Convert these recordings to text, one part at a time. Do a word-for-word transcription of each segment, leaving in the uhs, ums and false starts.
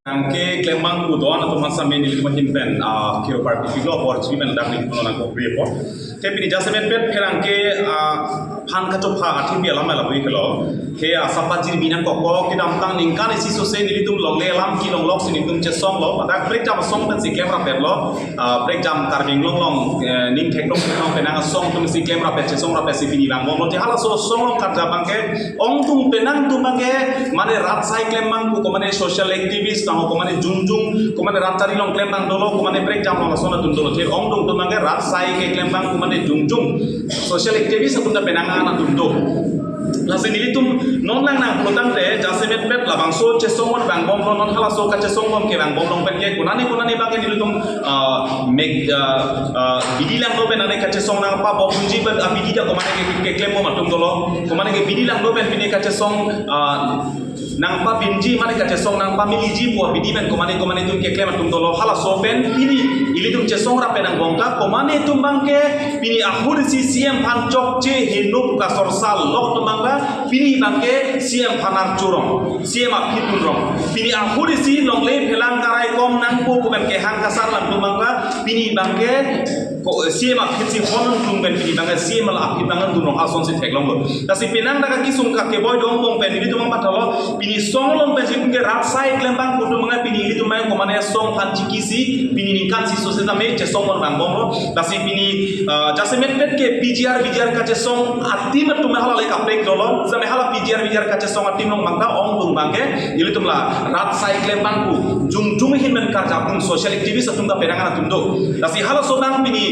Pherangke klembang pu do-an atum aphan sitame nelitum ahin pen, ah, kiro party pilo apor chiri pen dak nelitum nangkok ri apor. Te pini jasemet pet pherangke, ah, aphan kachopha athe pi alam ala pu iklo. Ke asap pajir binang koko kedamtang ningkan isi sose nelitum longle alam kelong lok si nelitum chesonglo. Dak prekjam asong pensi klem rapetlo. Ah, prekjam Karbi Anglong along, eh, ning theklong theklong penang asong atum si klem rapet chesong rapet si pini vangbomlo. Te halaso asong along karjap abangke ongdung penang atum abangke mane rat asai klembang pu, komane social activist, tangho komane jongjong, komane rat chari along klembang dolo, komane prekjam along ason atum dolo. Te ongdung atum abangke rat asai keklembang komane jongjong social activist atum ta penang an atum do. Lasi nelitum non nang nang pulotangte jasemet pet labangso chesong mon vangbomlo, non halaso kachesong bom ke vangbom along pen ke konane konane abangke nelitum, ah, mek, ah, ah, bidi langno pen ane kachesong nangpabomji pen abidi ta komane ke, ke, keklem bom atum dolo. Komane ke bidi langno pen pini kachesong, ah, nangpabinji mane kachesong nangpamiliji pu abidi pen komane komane atum keklem atum dolo. Halaso pen pini ilitum chesong rap pen angbong ta komane atum abangke pini ahut isi C M aphan chokche heno pu kasorsal lok atum abangke pini abangke C M aphan archurong, C M aphi dunrong. Pini ahut isi longle phelang karai kom nangpo pu pen kehang kasar alam atum abangke pini abangke ko, C M aphi si hon tung pen pini abangke C M la aphi abang dunrong asonsi theklonglo. Lasi penang dak kesung kake boi dong bong pen nelitum abang pathalo, pini asong along pen si rat asai klembang pu atum abangke pini ilitum abang komane asong aphan chiki si pini ningkan isi sose tame chesong mon vangbomlo. Lasi pini, ah, jasemet pet ke P G R, P G R kachesong atim atum halale kaprek dolo. Sitame hala P G R, P G R kachesong atim along abang ta ongdung abangke ilitum la rat asai klembang pu jongjong ahin pen karjap atum social activist atum ta penang an atum do. Lasi halaso abang pini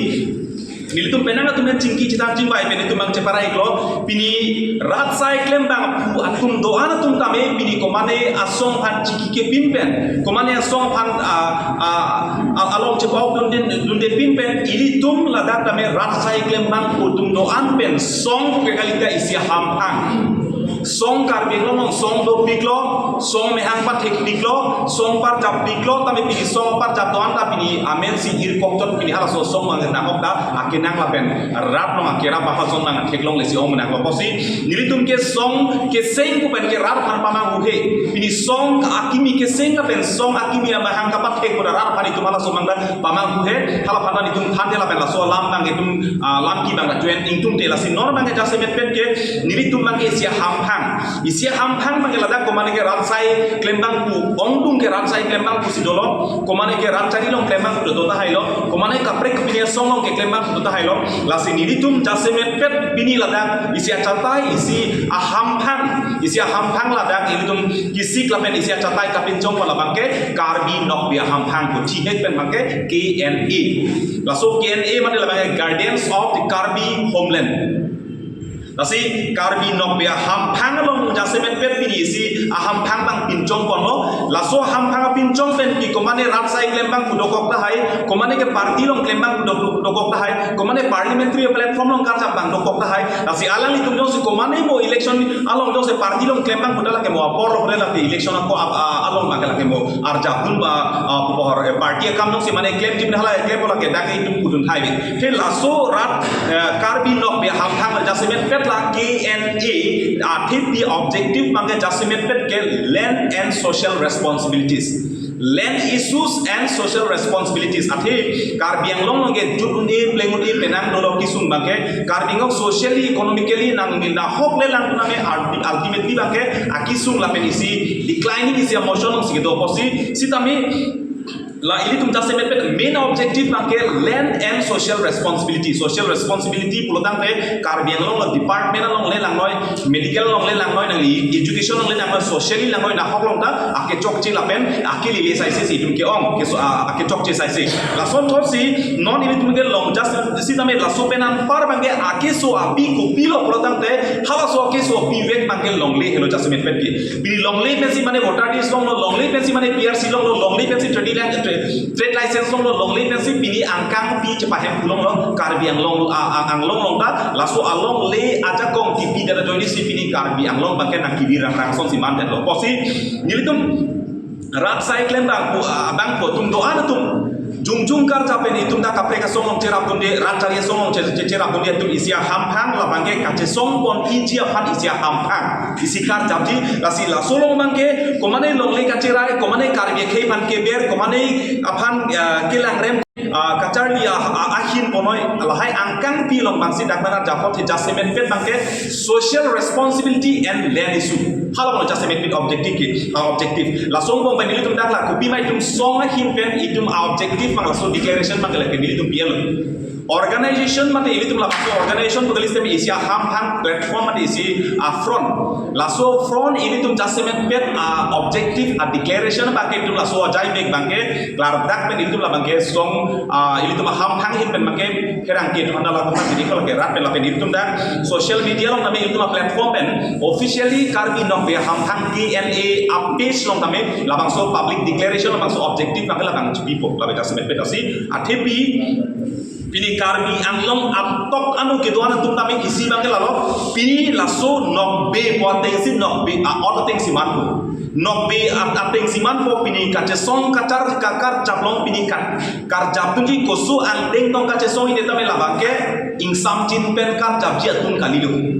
nelitum penang atum pen chingki chethan chingvai pen itum abang chepara iklo, pini rat asai klembang pu atum do-an atum tame pini komane asong aphan chiki kepin pen, komane asong aphan, ah, ah, ah, along chepaok dunde, dunde pin pen ilitum ladak tame rat asai klembang pu atum do-an pen song ke kali ta isi ahamphang. Song Karbi Anglong along song dopiklo, song mehang pathekpiklo, song parjappiklo, tame pini song parjap do-an ta pini amen si irkok tot pini halaso song abang nahok ta akenang lapen rat along akerap ahason abang theklongle si ong nanglo pusi nelitum ke song keseng pu pen ke rat aphan pamanghuhe. Pini song akimi keseng lapen song akimi amahang kapathek pu ta rat aphan itum halaso abang ta pamanghuhe, hala aphan ta itum thanthe lapen laso alam abang itum, ah, lam ki abang ta join ingtungte. Lasi non abangke jasemet pet ke nelitum abangke isi ahamphang. Isi ahamphang abangke ladak komane ke rat asai klembang pu, ongdung ke rat asai klembang pusi dolo, komane ke rat chari along klembang pu do tahailo, komane kaprek pini asong along keklembang pu do tahailo. Lasi nelitum jasemet pet pini ladak isi achatai, isi ahamphang, isi ahamphang ladak ilitum kisik lapen isi achatai kapinchong pu labangke Karbi Nokbe Ahamphang pu thihek pen abangke K N A. Laso K N A mane labangke Guardians of the Karbi Homeland. Lasi Karbi Nokbe Ahamphang along jasemet pet pini isi ahamphang abang pinchong ponlo. Laso ahamphang apinchong pen ke komane rat asai klembang pu dokok tahai, komane ke party along klembang pu dok-, dokok tahai, komane parliamentary platform along karjap abang dokok tahai. Lasi alanglitum jongsi komane mo election along jongsi party along klembang pu ta lake mo apor lo pu ta lake election ako ap-, a-, along abangke lake mo arjapdun ba, ah, pu bohor, eh, party akam jongsi mane klemji pu hala klem pu lake dak itum pudun thai bi. Te laso rat, eh, Karbi Nokbe Ahamphang jasemet pet la K N A athe pi objective abangke jasemet pet ke land and social responsibilities. Land issues and social responsibilities. Athe Karbi Anglong along ke jut un-e pleng un-e penang dolo kesung abangke Karbi Anglong socially, economically nang nahok le lang name ulti-, ultimately abangke akesung lapen isi declining isi motion along si kedo pusi sitame la ilitum jasemet pet main objective abangke land and social responsibility. Social responsibility pulotangte Karbi Anglong along department along le langnoi, medical along le langnoi, nangli education along le langnoi, socially langnoi, nahok along ta akechokche lapen akelele saise si itum ke-ong, ke so, a, akechokche saise. Lasonthotsi non ilitum ke long just sitame laso pen anpar abangke akeso api kopilo pulotangte halaso akeso api vek abangke longle helo jasemet pet ke. Pini longle pensi mane voter list longlo, longle pensi mane P R C longlo, longle pensi trading land, tra-, trade license longlo, longle pensi pini angkang pi chepahem pulonglo, Karbi Anglong, a, a, Anglong along ta, laso alongle ajakong kipi dada join si pini Karbi Anglong abangke nangkibi rangrang asonsi mandetlo. Pusi nelitum rat asai klembang pu, a, abang pu atum do-an atum Jongjong karjap pen itum ta kaprek asong along cherapdunde, rat chari asong along che-, che-, cherapdunde atum isi ahamphang labang ke kachesong pon iji aphan isi ahamphang. Isi karjapji, lasi laso along abang ke, komane longle kacherai, komane Karbi akhei aphan keber, komane aphan, ah, kelangrem, ah, kacharli a, a, ahin ponoi, lahai angkangpi along abangsi dak mana japot he jasemet pet abang ke social responsibility and land issue. Hala abang jasemet pet objective ke, ah, objective. Laso angbong pen ilitum dak la kopima itum song ahin pen itum a-objective abang laso declaration abang ke lake ilitum P L O. Organization mate ilitum laso organization pu kali sitame isi ahamphang platform mate isi a-front. Laso front ilitum jasemet pet a-objective a-declaration abang ke ilitum laso ajai bek abang ke klardak pen ilitum labang ke song, ah, ilitum ahamphang ahin pen abang ke pherangke atum anta latum anta jini ko lake rat pen lapen ilitum dak social media along tame ilitum a-platform pen officially Karbi Nokbe Ahamphang K N A a-page along tame labangso public declaration labangso objective abang ke labang chipipo labe jasemet pet asi athepi pini Karbi Anglong atok anu kedo-an atum tame isi abang ke lalo pini laso nokbe pu atengsi nokbe a-ot atengsi manpo. Nokbe at-, atengsi manpo pini kachesong kachar kakar japlong pini kar, karjapdunji koso angdeng tong kachesong ide tame labang ke ingsamjin pen karjapji atum kalilo.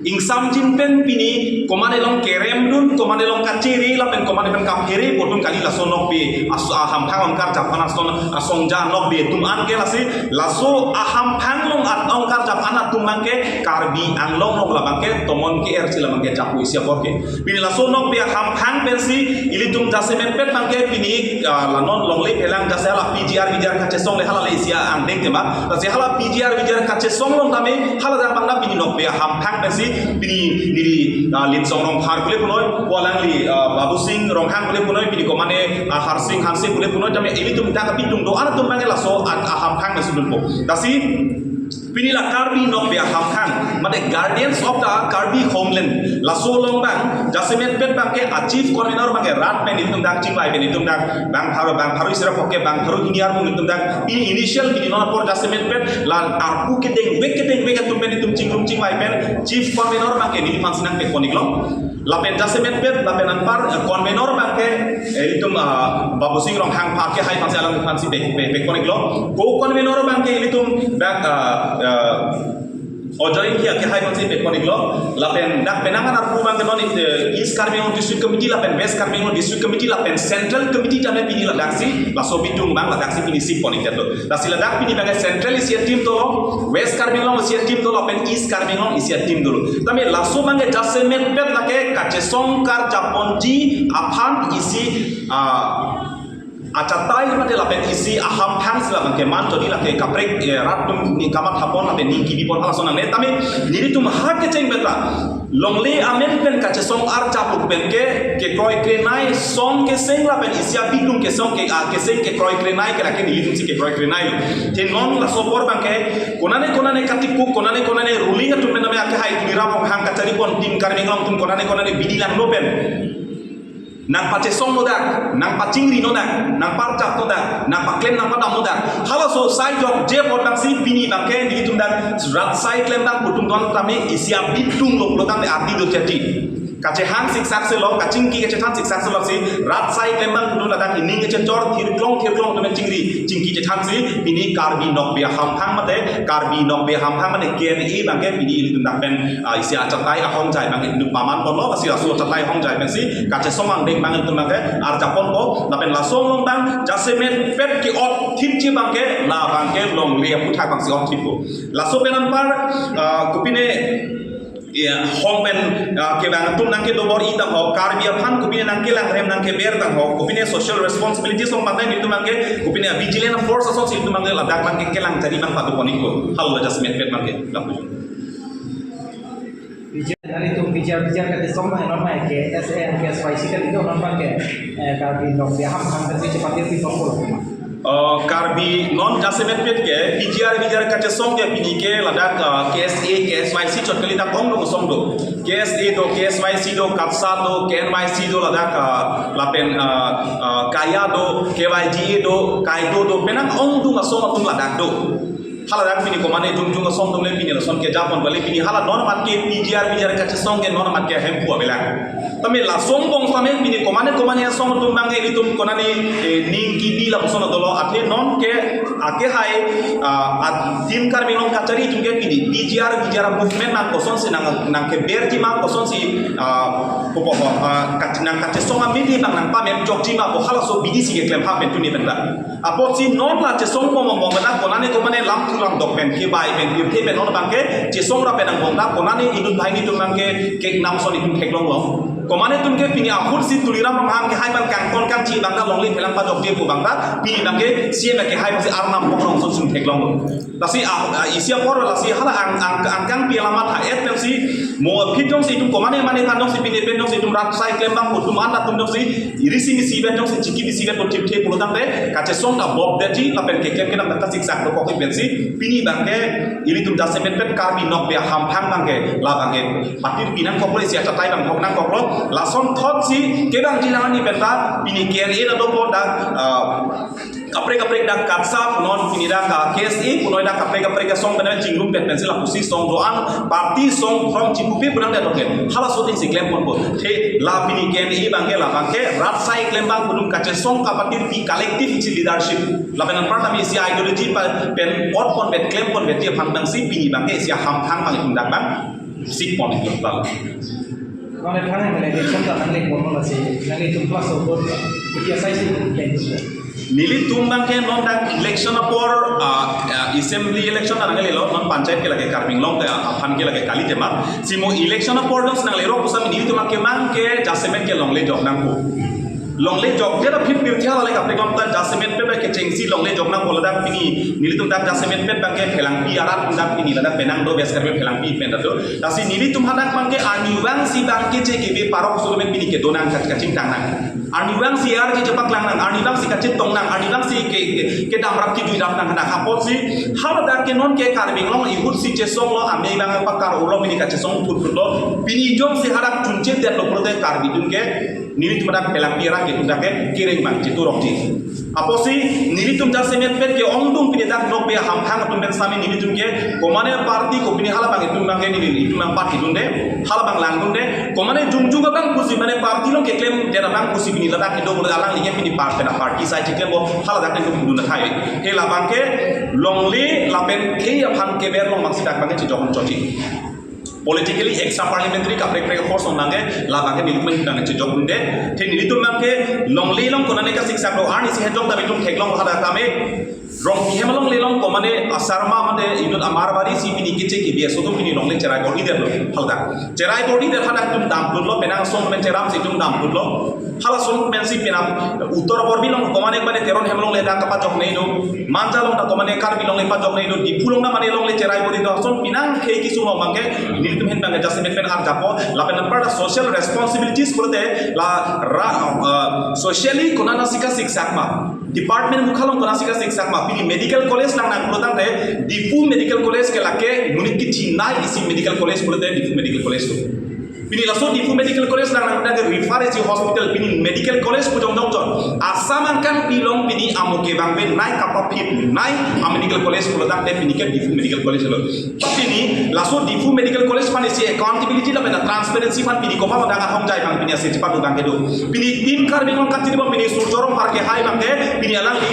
Ingsamjin pen pini komane along keremdun, komane along kachere lapen komane pen kaphere po atum kali laso nokbe as-, ahamphang along karjap aphan ason asongja nokbe atum an ke lasi laso ahamphang along at-, along karjap an atum abang ke Karbi Anglong along labang ke tomon ke-er si labang ke japu isi apor ke. Pini laso nokbe ahamphang pensi ilitum jasemet pet abang ke pini, ah, la non longle phelang jase hala P G R V G R kachesong le hala le isi angdeng tema. Lasi hala P G R V G R kachesong along tame hala dak abang pini nokbe ahamphang pensi pini neli, ah, Linsong Rongphar kule punoi, pu alangli, ah, Babusing Ronghang kule punoi, pini komane, ah, Harsing Hanse kule punoi, tame ilitum dak apitung do-an atum abang ke laso a-, ahamphang pensi dunpo. Lasi pini la Karbi Nokbe Ahamphang, mate Guardians of the Karbi Homeland, laso along abang jasemet pet abang ke a-chief convener abang ke rat pen itum dak chingvai pen itum dak bang pharo, bang pharo isi ra phok ke bang pharo hini armu itum dak pini initial pini non apor jasemet pet la arpu kedengvek kedengvek atum pen itum chingrum chingvai pen chief convener abang ke neliphan si nangpekpon-iklo. Lapen jasemet pet, lapen anpar, eh, convener abang ke, eh, itum, ah, Babusing Ronghang aphan ke hai aphansi alang aphansi pek, pek, pekpon-iklo. Co-convener abang ke ilitum dak, ah, ah, Ajoy Ingti ke hai aphansi pekpon-iklo. Lapen dak penang an arpu abang ke non, eh, East Karbi Anglong District Committee, lapen West Karbi Anglong District Committee, lapen Central Committee tame pini ladaksi, laso apitung abang ladaksi pini sik pon-ikdetlo. Lasi ladak pini abang ke Central isi a-team dolo, West Karbi Anglong isi a-team dolo, lapen East Karbi Anglong isi a-team dolo. Tame laso abang ke jasemet pet lake kachesong karjap ponji aphan isi, ah, achatai mate lapen isi ahamphang si labang ke manjodi lake kaprek, eh, rat atum ning kamatha pon lapen ning kibi pon halason nangne. Tame nelitum ha kecheng beta longle amen pen kachesong arjap pen ke kekroi krenai song keseng lapen isi apitung kesong ke, ah, keseng kekroi krenai ke lake nelitum si kekroi krenai. Te non laso apor abang ke konane konane katipuk, konane konane ruling atum pen tame ake hai Tuliram Ronghang kachari pon Team Karbi Anglong atum konane konane bidi langno pen nangpachesongno dak, nangpachingri no dak, nangparjap no dak, nangpaklem nangpadam no dak. Halaso sai jokje apot abangsi pini abang ke nelitum dak rat sai klem abang pu atum don tame isi apitung lo pulo tangte ardi do chati. Kachehang siksak selo, kachingki kachethan siksak selo si rat sai klem abang pu atum ladak ining kachechor thirklong thirklong atum chingri chingki chethan si pini Karbi Nokbe Ahamphang mate Karbi Nokbe Ahamphang mate K N A abang ke pini ilitum dak pen, ah, isi achatai ahongjai abang ilitum paman ponlo, lasi laso achatai ahongjai pensi kachesong angdeng abang ilitum abang ke arjap ponpo, lapen laso along abang jasemet pet ke-otthipji abang ke labang ke longle aphuthak abangsi otthippo. Laso pen anpar, ah, kopine, ya, hong pen, ah, kevang atum nangkedo bor-i tangho, Karbi aphan kopine nangkelangrem nangkeber tangho, kopine social responsibility song abang ke nelitum abang ke, kopine vigilance force asonsi ilitum abang ke ladak abang ke kelang chari abang pado pon-ikpo. Hala jasemet pet abang ke lapu. P G R, nelitum P G R, P G R kachesong ma, non ma ke S A and K S Y C kali do non abang ke, eh, Karbi Nokbe Ahamphang kali chepate pi bang polo. Oh, Karbi non jasemet pet ke P G R, P G R kachesong ke pini ke ladak, ah, K S A, K S Y C chot kali dak ongdung asong do. K S A do, K S Y C do, KATSA do, K N Y C do ladak, ah, lapen, ah, ah, KAYA do, K Y G A do, KAIDO do, penang ongdung asong atum ladak do. Hala dak pini komane jongjong asong atum le pini lason kejapon bali pini hala non mat ke P G R, P G R kachesong ke non mat ke hemphu avelang. Tame lason bong tame pini komane komane asong atum bang ke ilitum konane, eh, ning kibi lapuson dolo athe non ke ake hai, ah, a-Team Karbi Anglong kachari atum ke pini P G R, P G R movement nang kosonsi nang, nangkeberji ma kosonsi, ah, kopo, ah, kach-, nang kachesong amidi bang nangpamemchokji ma pu halaso abidi si keklem ha pen tuni pen ta. Apotsi non la chesong bom bom bom dak konane komane lam thu lam dok pen kebai pen pirthe pen non bang ke chesong ra pen angbong dak konane inut banghini atum bang ke kek nam son itum theklong long. Komane atum ke pini ahut si Tuliram Ronghang ke hai bang kangton kangchi bang dak longle phelang pajokje pu bang dak pini bang ke C M ke hai bang si Arnam Bok Rong son sum theklong long. Lasi ah, ah, isi apor lasi hala ang, ang, angkang pi alamat ha-et pensi mo aphi jongsi itum komane mane kan jongsi pini pen jongsi itum rat sai klem bang pu atum an atum jongsi iri si misi pen jongsi chiki misi pen pu thipthe pulotangte kachesong ta bok detji lapen keklem kedam ta kasiksak dokok pensi pini bang ke ilitum jasemet pen Karbi Nokbe Hamphang bang ke la bang ke patir pinangkoklo isi achatai bang hok nangkoklo lason thotsi kevangji lang ani pen ta pini K N A ta dopo dak, ah, kaprek kaprek dak KATSA punon pini dak ka K S A punoi dak kaprek kaprek asong pen chingrum pen pensi lapusi song do-an party song from chipupi punang dak doken halaso atumsi klemponpo. The la pini K N A bang ke la bang ke rat sai klem bang pu atum kachesong kapatir pi collective isi leadership lapen anpar tame isi ideology pa pen otpon pen klemponbetji aphan bang si pini bang ke isi Hamphang bang itum dak bang sikpon itum tal. Mane thang election ta nangle kono lasi nanglitum class of board itia sai si plan. Nelitum bang ke non dak election apor, ah, ah, assembly election ta nanglelo, non panchayat ke lake Karbi Anglong ke, ah, aphan ke lake kali tema. Si mo election apor dong nanglero pusam nelitum ke mang ke jasemet ke longle jok nangpo. Longle jokje ta phit pirthe hala le kaprek lam ta jasemet pen ke chengsi longle jok nangpo ladak pini nelitum dak jasemet pen bang ke phelangpi arat dak pini ladak penang do bes Karbi phelangpi pen do. Lasi nelitum hadak bang ke arnivang si bang ke che kebe parok sulo pen pini kedo nang kach-, kachingthang nang. Arnivang si arji chepaklang nang, arnivang si kachetong nang, arnivang si ke, ke, kedam rap kejui rap nang hadak apotsi haladak ke non ke Karbi Anglong ihut si chesong lo ame bang pakar ulo pini kachesong phut phut lo. Pini jongsi hadak chunche det lo pulote Karbi atum ke nelitum dak phelangpi arat ke atum dak ke kereng bang chitu rokji. Apotsi nelitum jasemet pen ke ongdung pini dak Nokbe Hamphang atum pen sami nelitum ke komane party ko pini hala bang itum bang ke nelitum bang party dunde hala bang langdunde komane jongjong abang pusi mane party along keklem det abang pusi pini ladak kedo alangli ke pini party na party sai chiklempo haladak ke dun dun thai. He la bang ke longle lapen khei aphan keber long bang si dak bang ke chijokon choji. Politically extra parliamentary kaprek prek force on nange la bang ke nelitum bang chejok dunde. The nelitum bang ke longle along konane kasiksak lo arni si hejok ta itum theklong hada kame. Rongpi hem along le along komane asarma mane inut amarbari si pini keche kebe aso atum pini longle cherai bor-i detlo. Halda cherai bor-i det hadak itum dam dunlo penang song men cheram si itum dam dunlo. Halason pensi penang Uttar Borbil along komane komane Teron hem along le dak kapajok nei do. Manja along ta komane Karbi along le pajok nei do. Diphu along ta mane along le cherai bor-i do. Son penang khei kesung along bang ke nelitum hen bang ke jasemet pen arjapo. Lapen anpar ta social responsibilities pulote la ra, uh, socially konane si kasiksak ma. Department mukha along konane si kasiksak ma. Pini medical college nang nang pulotangte Diphu Medical College ke lake monit kechinai isi medical college pulote Diphu Medical College lo. Pini laso Diphu Medical College nang nang ke refer isi hospital pini medical college pu jongjong chot. Assam angkang pi along pini amo kevang ave nei kapaphi nei a medical college pulotangte pini ke Diphu Medical College lo. Pini laso Diphu Medical College aphan isi accountability lapen transparency aphan pini kopa modang ahong jai bang pini ase chepadu bang kedo. Pini Team Karbi Anglong kachiri bang pini Surjya Rongphar ke hai bang ke pini alangli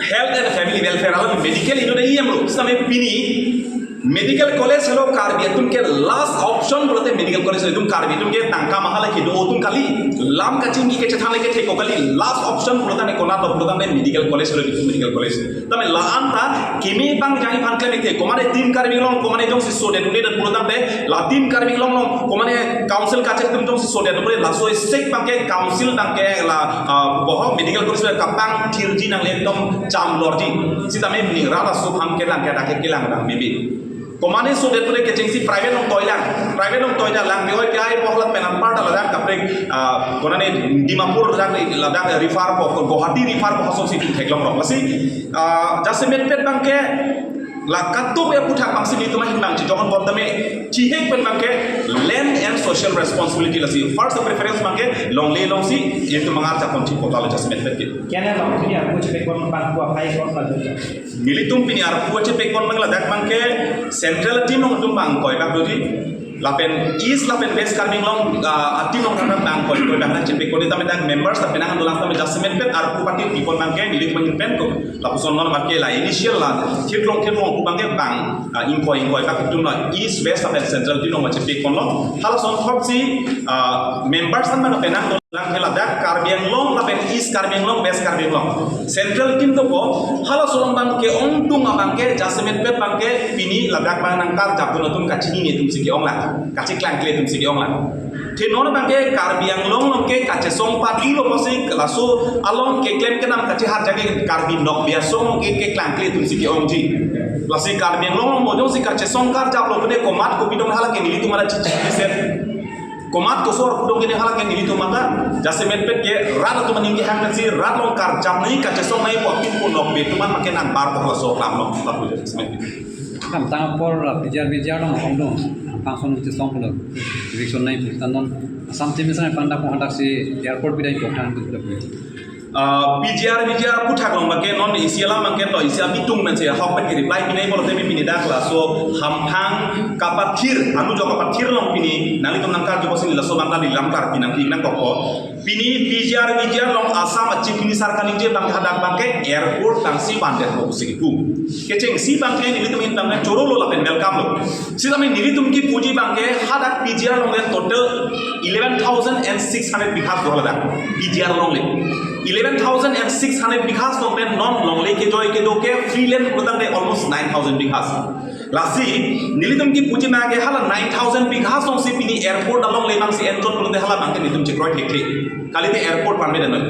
Health and Family Welfare along medical ino de iyam lo. Same pini medical college helo Karbi atum ke last option pulote medical college itum Karbi atum ke tangka mahala kedo atum kali. Lam kachingki kechethang le kethek ko kali. Last option pulotangte konat lo pulotangte medical college helo Diphu Medical College. Tame la-an ta kimi pang jai phan klem ite komane Team Karbi Anglong komane jongsi sodet un'e det pulotangte la Team Karbi Anglong along komane council kachet atum jongsi sodet un'e laso isek bang ke council bang ke la, ah, boho medical college kapangthirji nangle ekdom cham lorji. Sitame pini rat aso aphan kelang ke dak ke kelang dam bibi. Komane sodet un'e kechengsi private along toilang, private along toilang ke oi ke ai bohlat pen anpar ta ladak kaprek, ah, konane Dimapur ladak ladak refer ko Guwahati refer ko asonsi itum theklong rong lasi, ah, jasemet pen bang ke La katup ya puthak bangsi nelitum ahin bang chijokon bom tame chihek pen bangke land and social responsibility lasi first preference bangke longle alongsi nelitum bang arjapon chipota lo jasemet pen ke. Kene long pini arpu chepekbom bang ku aphai kon bang. Nelitum pini arpu chepekbom bang ladak bangke central team along atum bang koi bang doji. Lapen East lapen West Karbi Anglong, ah, ateam along tangka bang koi koi bang nang chepekbom tame dak members lapen nang dolang tame jasemet pen arpu party pipon bangke nelitum ahin pen ko. Lapuson non bangke la initial la thirlong thirlong pu bangke bang, ah, ingkoi ingkoi bang atum la East West lapen Central team along chepekbom lo. Halason thotsi, ah, members an bang penang dolang ke ladak Karbi Anglong lapen East Karbi Anglong, West Karbi Anglong. Central team to ko, halason bangke ongdung abangke jasemet pen bangke pini ladak bang nangkarjapdun atum kachini atum si ke-ong la, kacheklang kle atum si ke-ong la. Te non bangke Karbi Anglong along ke kachesong party lo pusi laso along keklem kenam kacheharja ke Karbi Nokbe Asong ke keklangkle atum si ke-ongji. Lasi Karbi Anglong along mo jongsi kachesong karjap lo pune komat kopi dong hala ke nelitum mara chichi set. Komat kosor pudong ke hala ke nelitum mata. Jasemet pen ke rat atum aning kehang pensi rat along karjap nai kachesong nai pu apin pu Nokbe atum an make nangbar ko laso aklam lo. Lapu jasemet pen. Kam tang apor, uh, P G R V G R along ongdung, function kachesong pulo, eviction nai pu ta non, Assam team sang panda pon hadak si airport bidai ko tang tu pulo. Ah, P G R V G R puthak along bangke non isi alam bangke to isi abitung men se hok pen reply pinai bol teme pini dak laso hamphang kapathir, anu jo kapathir along pini, nanglitum nangkarju pusi laso bangke di lam kar pinang pinang koko. Pini P G R V G R along Assam a-Chief Minister kaningje bang hadak bangke airport bangsi bandar lo pusi kipu. Kechengsi bangke nelitum ahin bangke choro lo lapen welcome lo. Sitame nelitum kipuji bangke hadak P G R along le total eleven thousand and six hundred bighas do ladak. P G R along le eleven thousand and six hundred bighas do pen non longle kejoi kedo ke free land putang de almost nine thousand bighas. Lasi nelitum kipuji ma ke hala nine thousand bighas alongsi pini airport along le bangsi enchot pulote hala bangke nelitum chekroi thekthe. Kalite airport pan me dan noi.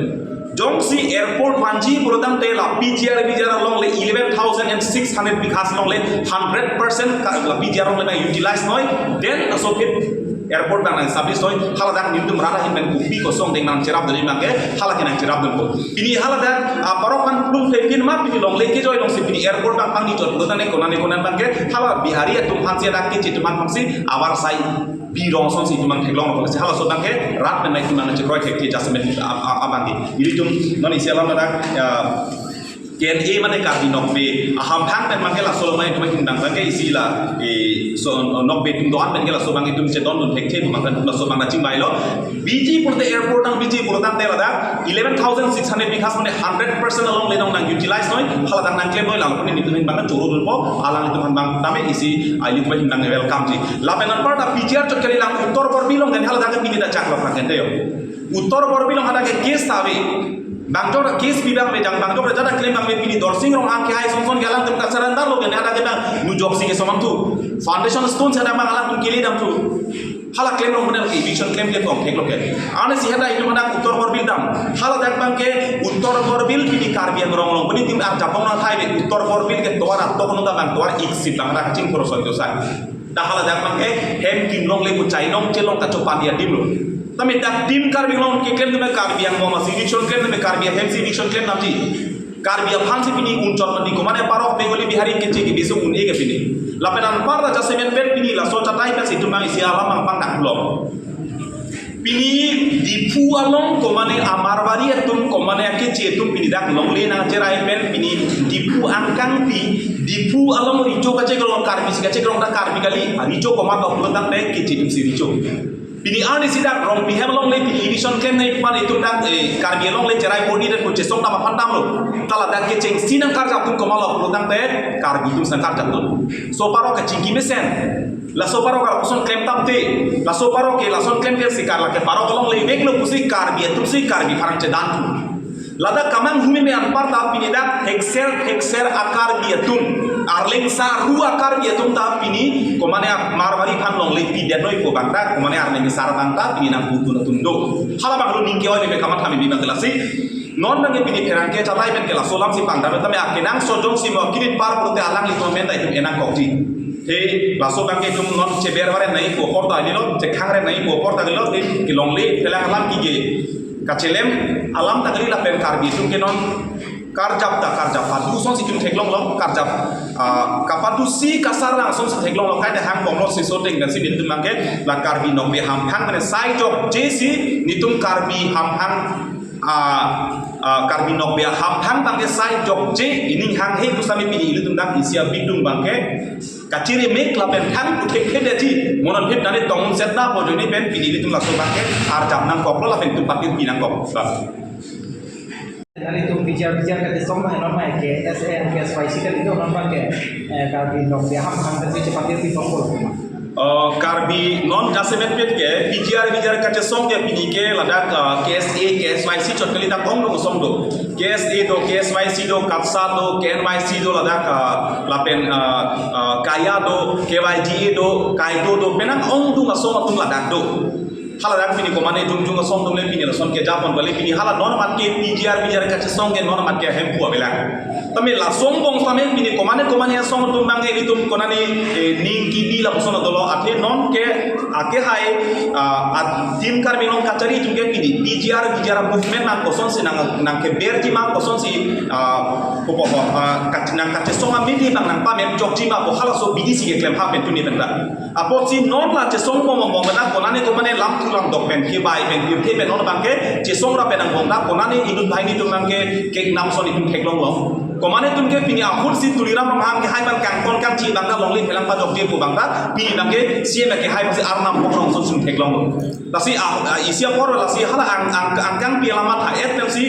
Jongsi airport vanji pulotangte la P G R V G R along le eleven thousand and six hundred bighas along le hundred percent ka la P G R along le utilize noi. Then laso phit airport bang nang establish noi, haladak nelitum rara hin pen kopi kosong deng nangcherapdun bangke, hala ke nangcherapdun ko. Pini haladak, ah, parok kan plum plepin ma pini longle kejoi alongsi pini airport bang pangni chot pulotangte konane konan bangke, hala Bihari atum aphansi dak keche atum aphansi avarsai birong asonsi itum bang theklong rok si halaso bangke rat pen nai itum bang chekroi thek ke jasemet a, a, abangke. Nelitum non isi alam ladak, ah, K N A mane Karbi Nokbe ahamphang pen bangke laso lomai itum ahin bang bangke isi la, eh, so, Nokbe atum do-an pen ke laso bang itum chedondun thekthe pu bang laso bang nangchingvailo. Biji pulote airport nang biji pulotangte ladak eleven thousand six hundred bighas mane hundred percent along le nang utilize noi, haladak nangklem noi, lalu pun nelitum ahin bang chorodunpo, alanglitum ahin bang tame isi, ah, nelitum ahin bang welcome ji. Lapen anparta P G R chot kali lang Uttar Borbil along dan haladak pini dak chak lo pakai yo. Uttar Borbil along hadak ke case ta ave. Bangjok ra case pi bang ave jang, bangjok ra jada claim bang ave pini Dorsing Ronghang ke hai song song ke alangtum ka surrender lo ke hadak ke bang nujok si ke somam thu. Foundation stone sa bang alangtum kili dam thu. Hala claim rong benar ke eviction claim ke tong thek lo ke. Ane si hadak itum hadak Uttar Borbil dam. Haladak bangke Uttar Borbil pini Karbi Anglong along. Pini tim arjapong nang thai be Uttar Borbil ke tovar atok nang bang tovar ik sip bang hadak kaching poro soi josai. Dak haladak bangke hem kim longle ku chainong chelong kachopan dia dim lo. Tame dak dim Karbi Anglong keklem tame Karbi Anglong masi eviction claim tame Karbi ahem si eviction claim damji. Karbi aphansi pini unchot mati komane parok Bengali Bihari keche ke besung un-e ke pini. Lapen anparta jasemet pen pini laso chatai pensi itum bang isi alam bang pangdak pulo. Pini Diphu along komane a-Marwari atum komane akeche atum pini dak longle nangcherai pen pini Diphu angkang pi Diphu along recho kachekrong Karbi si kachekrong dak Karbi kali. Recho komat lo pulotangte keche atum si recho. Pini arni si dak Rongpi hem along le pini eviction claim nai pan itum dak, eh, Karbi along le cherai bodi dak ko chesong dam aphan dam lo. Ta ladak kechengsi nangkarjapdun komat lo pulotangte Karbi atum si nangkarjapdun. So parok kachingki mesen. Laso parok arpuson claim tangte. Laso parok ke lason claim ke si Karbi ke parok along le vek lo pusi Karbi atum si Karbi pharang chedan. Ladak kamang humi me anparta pini dak thekser thekser a-Karbi atum, Arleng sa hu a-Karbi atum ta pini komane Marwari aphan longle pidet noi ko bangta komane Arleng sa bangta pini nangpudun atum do. Hala bang lo ningke oi me kamatha me bima kelasi. Non bangke pini pherangke chatai pen ke laso alam si pangdam tame akenangsot jongsi mo kirit par pulote alanglitum amen ta itum enangkokji. Te laso bangke itum non cheber varen nai pu apor ta lilo, chekhang ren nai pu apor ta lilo, te kelongle pelang alam kike kachelem alam ta kali lapen Karbi atum ke non Karjap ta karjap, padu asonsi itum theklonglo, karjap, ah, kapadu si kasarang asonsi theklonglo, kaita hang bomlo si so teng dan si nelitum abangke la Karbi Nokbe Hamphang mane sai jokje si nelitum Karbi Hamphang, ah, ah, Karbi Nokbe Hamphang abangke sai jokje, ining hanghe pu sami pini ilitum dak isi abidung abangke kachiri mek lapen thang puthek thedetji, monon phit nani tong set na po joni pen pini ilitum laso abangke arjap nangkoklo lapen itum patir pi nangkok. Nelitum P G R, P G R kachesong ma non ma ke S A and K S Y C kali do non ma ke, eh, Karbi Nokbe Hamphang kali chepatir pi nangkok. Oh, Karbi non jasemet pet ke P G R, P G R kachesong ke pini ke ladak, ah, K S A, K S Y C chot kali dak ongdung asong do. K S A do, K S Y C do, KATSA do, K N Y C do ladak, ah, lapen, ah, ah, KAYA do, K Y G A do, KAIDO do, penang ongdung asong atum ladak do. Hala dak pini komane jongjong asong atum le pini lason kejapon kali pini hala non mat ke P G R, P G R kachesong ke non mat ke hemphu avelang. Tame lason bong tame pini komane komane asong atum abangke ilitum konane, eh, ning kibi lapuson dolo athe non ke ake hai, ah, at-, Team Karbi Anglong kachari atum ke pini P G R, P G R movement nang kosonsi nang, nangkeberji ma kosonsi, ah, popo, ah, kach-, nangkachesong amidi abang nangpamem jokji ma po halaso abidi si keklem ha pen tuni pen ta. Apotsi non la chesong bom bom dak konane komane lamthu lamdok pen kebai pen pirthe pen non abangke chesong ra pen angbong dak konane inut banghini atum abangke keknam ason itum theklonglo. Komane atum ke pini ahut si Tuliram Ronghang ke hai abang kangton kangchi abang dak longle phelang pajokje pu abang dak pini abangke C M ke hai abang si Arnam Pokhrong ason itum theklonglo. Lasi ah, ah, isi apor lasi hala ang, ang, angkang pi alamat ha-et pensi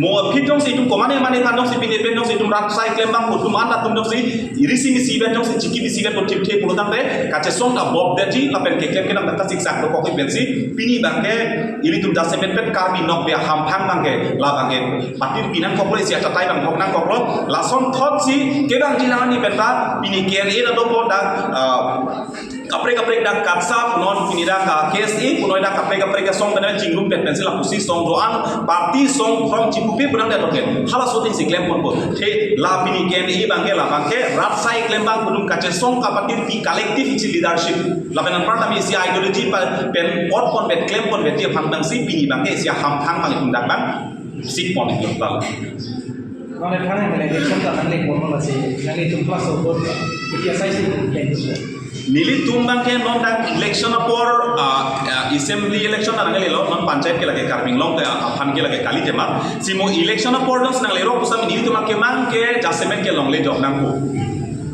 mo aphi jongsi itum komane mane kan jongsi pini pen jongsi itum rat sai klem abang atum anda atum jongsi iri simi si pen jongsi chiki bisi pen to thip thip pulo tangte kachesong ta bob detji lapen keklem kedam ta kasiksak dokok pensi pini abangke ilitum jasemet pet Karbi Nokbe Hamphang abangke la abangke patir pi nangkoklo isi achatai abang thok nangkoklo lason thotsi kevangji nang ani pen ta pini K N A ta dopo dak, ah, kaprek kaprek dak KATSA punon pini dak, ah, K S A punon dak kaprek kaprek asong pen chingrum pet pensi lapusi song doan party song from chipupi pu nang dak toke halaso tin si klem ponpo. The la pini K N A abangke la abangke rat sai klem abang pudum kachesong kapatir pi collective isi leadership lapen anparta mi isi ideology pa pen pot pon vet klem pon vet aphan abang si pini abangke isi Hamphang abang itum dak abang sik pon itum tal. Nonke thang election ta nangle pon lasi nanglitum plus vote kepi asai si klem. Nelitum abangke non dak election apor, ah, ah, assembly election ta nanglelo, non panchayat ke lake Karbi Anglong ke, ah, aphan ke lake kali tema. Si mo election apor dong si nanglero pu sami nelitum abangke mang ke jasemet ke longle jok nangpo.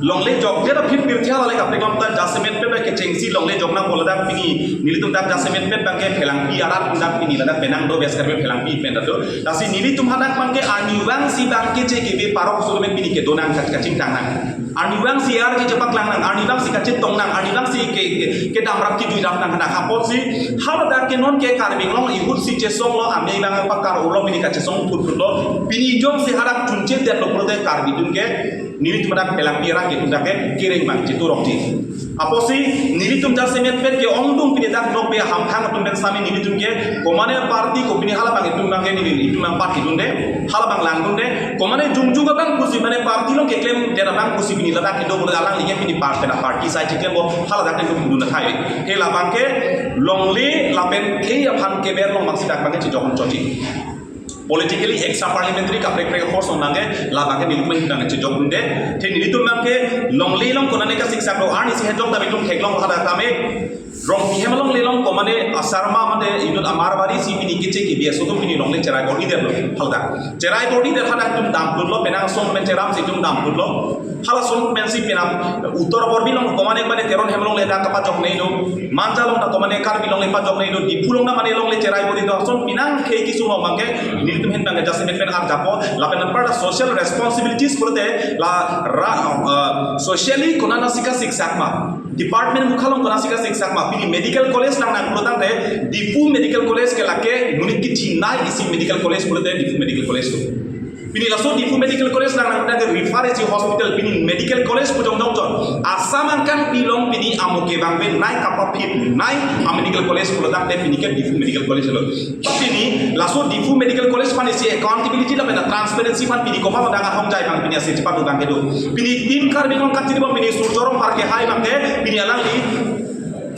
Longle jokje ta phit pirthe hala le kaprek lam ta jasemet pet kechengsi longle jok nangpo ladak pini nelitum dak jasemet pet abangke phelangpi arat dak pini ladak penang do bes Karbi phelangpi pen do. Lasi nelitum hadak abangke arnivang si abangke che kebe parok sulumen pini kedo nang kachingthang nang. Arnivang si arje chepaklang nang, arnivang si kachetong nang, arnivang si ke, ke, kedam rap kejui rap nang hadak apotsi haladak ke non ke Karbi Anglong ihut si chesonglo ame abang pakar ulo pini kachesong thut thutlo pini jongsi hadak chunche detlo pulote Karbi atum ke nelitum hadak phelangpi arat ke atum dak ke kereng abang cheturokji. Apotsi nelitum jasemet pet ke ongdung pini dak Nokbe Hamphang atum pen sami nelitum ke komane party ko pini hala abang itum abangke nelitum abang party dunde hala abang langdunde komane jongjong abang pusi mane party along keklem det abang pusi pini ladak kedo mulu alangli ke pini party na party sai cheklempo hala dak kedo mulu na thai. He la abangke longle lapen khei aphan keber along abang si dak abangke chejok chotji. Politically extra parliamentary kaprek prek force nangke la abangke nelitum abangke chejok dunde. The nelitum abangke longle along konane kasiksak do arni si hejok ta itum theklong hadak tame Rongpi hem along le along komane asarma mane inut a-Marwari si pini keche kebi aso atum pini longle cherai bor-i detlo haldak. Cherai bor-i det hadak itum dam putlo penang asong pen cheram si itum dam putlo. Hala asong pensi penang Uttar Borbil along komane mane Teron hem along le dak kapajok nei do. Manja along ta komane Karbi along le pajok nei do. Diphu along ta mane along le cherai bor-i do. Asong penang khei kesung along abangke nelitum ahin abangke jasemet pen arjapo. Lapen anparta social responsibilities pulote la ra, uh, socially konane si kasiksak ma. Department mukha along konane si kasiksak ma pini medical college lang nang pulo tangte Diphu Medical College ke lake monit kechinai isi medical college pulote Diphu Medical College do. Pini laso Diphu Medical College lang nang pulo tangte refer isi hospital pini medical college pu jongjong chot. Assam angkang pi along pini amo kevang pen nai kapaphit nai a medical college pulo tangte pini ke Diphu Medical College lo. Pini laso Diphu Medical College aphan isi accountability lapen transparency aphan pini komat adang ahongjai abang pini ase chepadu abangke do. Pini Team Karbi Anglong kachiri abang pini Surjya Rongphar ke hai abangke pini alangli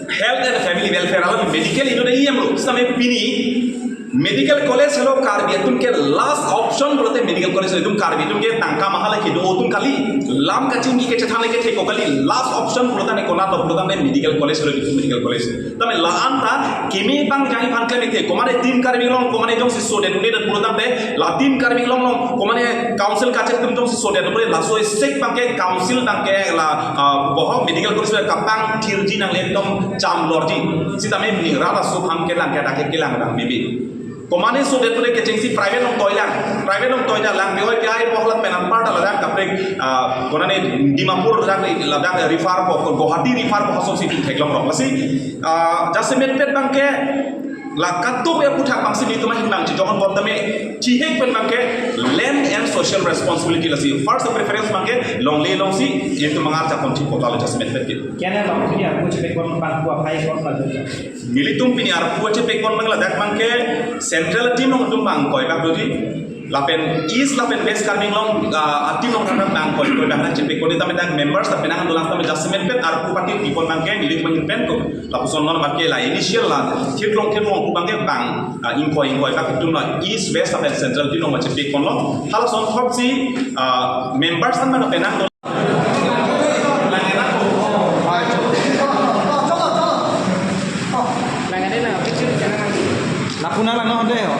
Health and Family Welfare along medical inut E M lo. Same pini Medical college helo Karbi atum ke last option pulote medical college helo, itum Karbi atum ke tangka mahal ke do atum kali, lam kachingki kechethan ke thek-o kali, last option pulote ne konat pulote ne medical college helo, itum medical college. Tame la-an ta kimi pang jai phan klem ite, komane Team Karbi Anglong, komane jongsi sodet un'edet pulo tangte, la Team Karbi Anglong along, komane council kachek atum jongsi sodet un'edet, laso esek pangke council tangke la, ah, bohok medical college kapangthirji nangle, ekdom chamlorji. Sitame mini ra laso aphan kelang ke dak kelang dang bibi. Komane sodet un'edet kechengsi private along toilang, private along toilang, lang bioi biai bohok lapen anparta ladak kaprek, ah, konane Dimapur ladak, ladak refer ko, Guwahati refer ko, hason si theklong rong. Lasi, ah, jasemet pet bangke, la katuk ya puthak bangsi nitum ahin bang chijong bom tame, chihek pen bangke, land and social responsibility lasi. First preference bangke, longle longsi, itum mangar chapon chi kota lo jasemet pet ke. Kene long punya aku cepat kon bang aku apai kon lagi. Nelitum pini arpu chepekon bang ladak bangke central team along itum bang koi bak doji. Lapen East lapen West Karbi Anglong, ah, team along tangka bang koi koi bak na chepekon, ita medang members lapen ang dolang tame jasemet pet arpu party people bangke nelitum ahin pen ko. Lapuson non bangke la initial la thirlong thirlong ku bangke bang, ah, ingkoi ingkoi bak itum la East West lapen central team along chepekon lo. Halason thok si, ah, members an bang penang Lapu na lang no de ho.